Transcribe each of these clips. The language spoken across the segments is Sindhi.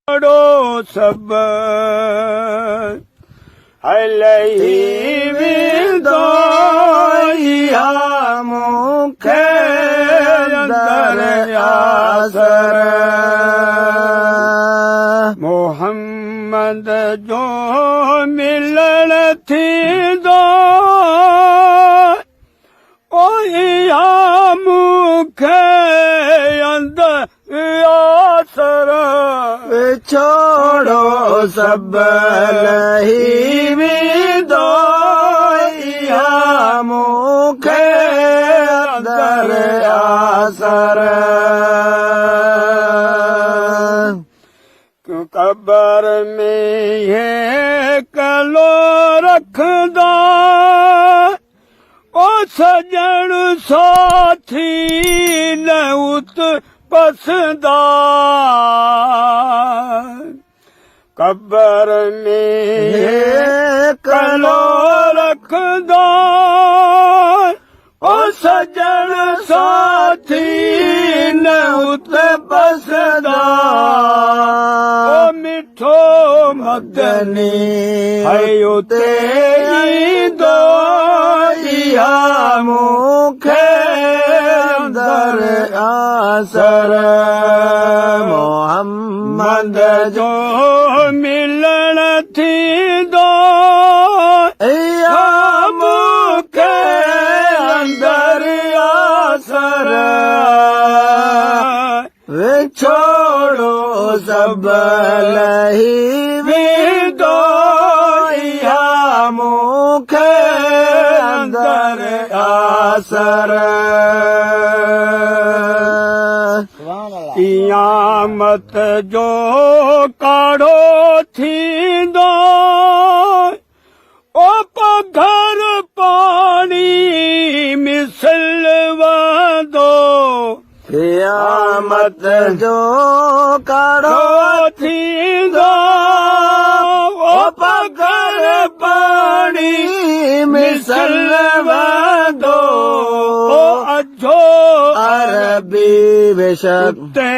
وڇوڙو سڀ هلي ويندو اها مون کي اندر آسر. محمد جو ملڻ ٿيندو او اها مون کي اندر آسر. وڇوڙو سڀ لهي ويندو اها مون کي اندر آسر. قبر ۾ هيڪلو رکندا او سڄڻ ساٿي نه ات پسندا. قبر ۾ هيڪلو رکندا او سڄڻ ساٿي نه ات پسندا. او مٺو مدني هي اتي ايندو اها مون کي اندر آسر. محمد جو ملڻ ٿيندو اها مون کي اندر آسر. وڇوڙو سڀ لهي ويندو اها مون کي اندر آسر. قيامت جو ڪاڙهو ٿيندو او پگهر پاڻي مثل وهندو. قيامت جو ڪاڙهو ٿيندو او پگهر پاڻي مثل وهندو. او اجهو عربي بيشڪ اتي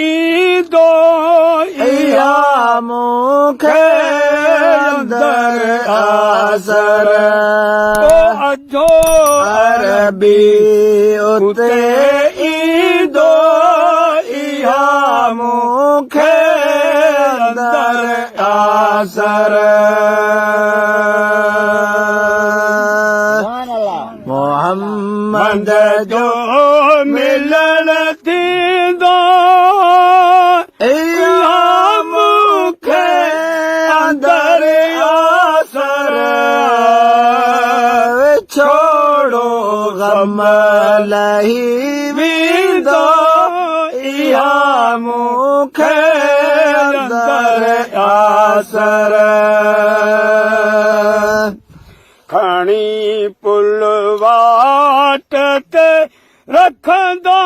ايندو اها مون کي اندر آسر. او اجهو عربي اتي ايندو اها مون کي اندر آسر. محمد جو ملڻ ٿيندو اها مون کي اندر آسر. وڇوڙو غم لهي ويندو اها مون کي اندر آسر. کڻي پل واٽ تي رکندا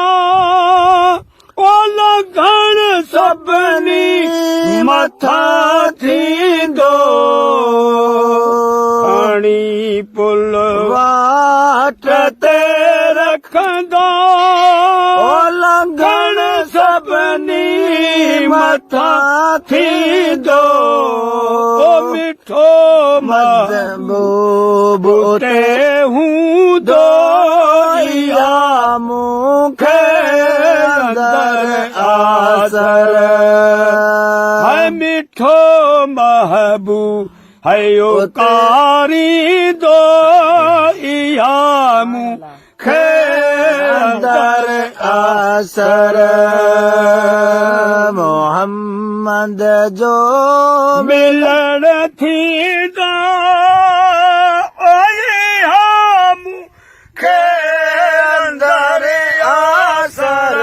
او لنگهڻ سڀني مٿان ٿيندو. کڻي پل واٽ تي رکندا او لنگهڻ سڀني مٿان ٿيندو. او مٺو محبوب اتي هوندو اها مون کي اندر آسر. هي مٺو محبوب هيو ڪاريندو اها مون کي اندر آسر. محمد جو ملڻ ٿيندو اها مون کي اندر آسر.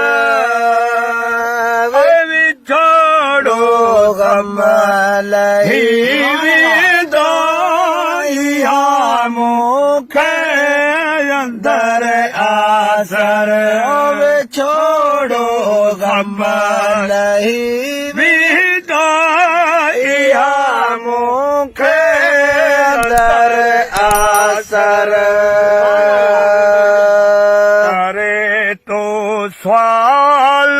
وڇوڙو غم لهي ويندو اها مون کي اندر آسر. وڇوڙو غم لهي ويندو اها مون کي اندر آسر. ڪري تو سوال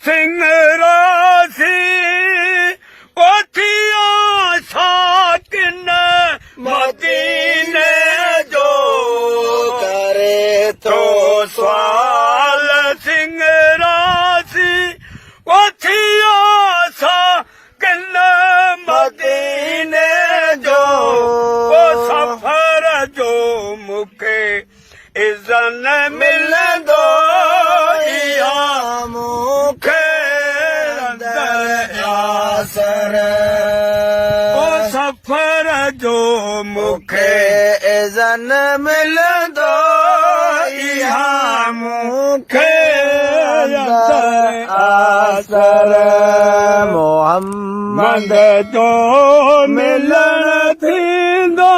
سنگهه راسي. اذن ملندو اها مون مون کي اندر آسر او سفر جو مون کي مون کي اذن ملندو اها اها مون کي اندر اندر آسر آسر محمد مند جو ملڻ ٿيندو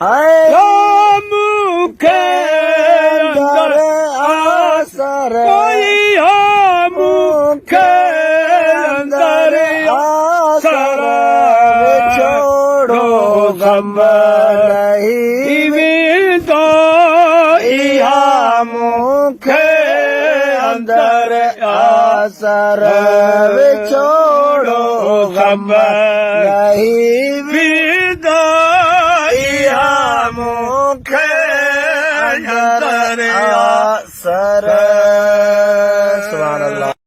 آئي مون کي اندر اندر آسر ڪوئي ها مون کي اندر آسر وڇوڙو غم لهي ويندو اها اها مون کي اندر آسر وڇوڙو غم لهي ويندو اها اها مون کي اندر اندر آسر.